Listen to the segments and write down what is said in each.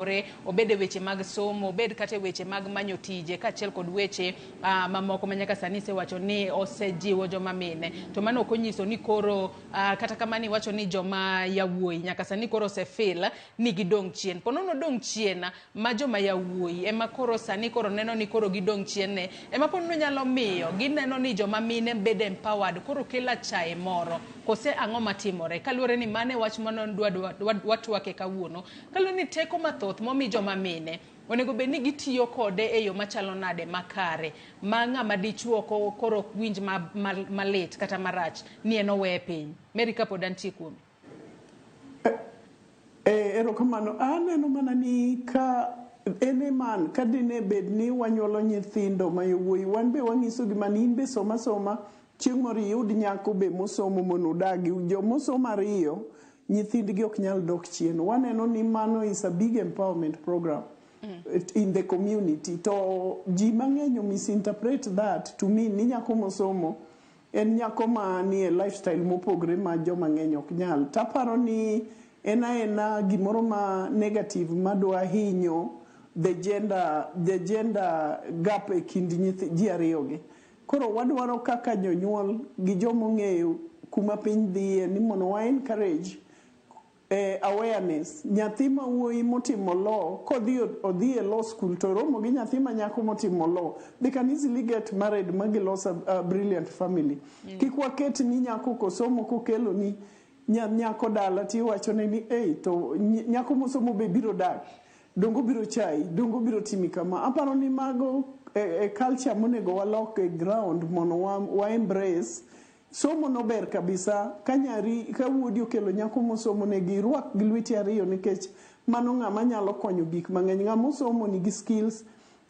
Obed e weche mag somo, obed kata e weche mag manyo tije, kaachiel kod weche mamoko ma nyaka sani isewacho ni osejiwo joma mine. To mano ok onyiso ni koro kata kamano iwacho ni joma yawuoyi nyaka sani koro osefeel ni gidong' chien. Po nono dong' chien ma joma yawuoyi ema koro sani koro neno ni koro gidong' chien ne ema po nono nyalo miyo gineno ni joma mine bedo empowered koro kelo achaye moro kose ang'o matimore kaluwore ni mano e wach mane watwake kawuono. Kaluwore ni teko mathoth momi joma mine onego bed ni gitiyo kode e yo machalo nade makare ma ng'ama dichuo koro ok winj malit kata marach ni en oweye piny. Mary, kapod antie kuomi. Erokamano. Aneno mana ni ka en man ka dine bed ni wanyuolo nyithindo ma yowuoyi, wan be wang'isogi mana in be soma soma, chieng' moro iyud nyako be mosomo mondo udagi. Jomosomo ariyo, nyithindgi ok nyal dok chien. Waneno ni mano is a big empowerment program in the community. To ji mang'eny misinterpret that to mean ni nyako mosomo en nyako ma nie lifestyle mopogre ma joma ng'eny ok nyal. Taparo ni en aena gimoro ma negative madwa hinyo the gender gap e kind ji ariyo gi. Koro wadwaro kaka jonyuol gi jomong'eyo kuma piny dhiye ni mondo wa encourage awareness. Nyathi ma wuoyi motimo law kodhi odhi e law school to romo gi nyathi ma nyako motimo law, they can easily get married ma gilos a brilliant family. Kik waket ni nyako kosomo kokelo ni nyako dala tiwachone ni ei to nyako mosomo be biro dak dongo biro chai dongo biro timi kama. Aparo ni mago e culture monego walok e ground mondo wa embrace somo no. Ber kabisa ka nyari ka wuodi okelo nyako mosomo negi irwak gi lweti ariyo, nikech mano ng'ama nyalo konyo gik mang'eny. Ng'ama osomo nigi skills,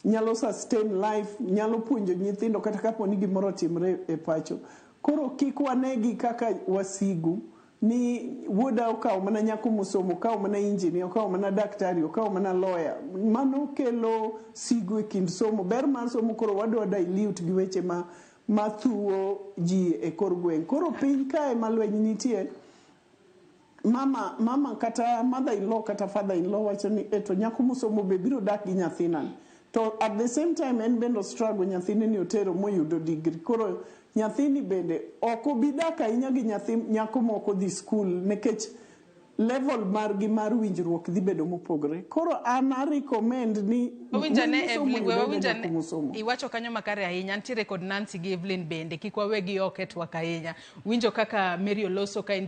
nyalo sustain life, nyalo puonjo nyithindo kata kapo ni gimoro otimre e pacho. Koro kik wanegi kaka wasigu ni wuoda okawo mana nyako mosomo, okawo mana engineer, okawo mana daktari, okawo mana lawyer. Mano kelo sigu e kind somo, ber mar somo. Koro wadwa dilute gi weche ma mathuwo ji e kor gweng'. Koro piny kae ma lweny nitie, mama kata mother in law kata father in law wacho ni e to nyako mosomo be biro dak gi nyathinani, to at the same time en bende struggle nyathine ni otero moyudo degree. Koro nyathini bende ok obi dak ahinya gi nyathi nyako moko dhi school, nikech level margi mar winjruok dhi bedo mopogore. Koro an a recommend ni Wawinjane. wuoyi mosomo Evelyn, we oyud wawinjane. nyako mosomo. Iwacho kanyo makare ahinya. Ntiere kod Nancy gi Evelyn bende, kik wawegi oko e twak ahinya. Winjo kaka Mary oloso ka.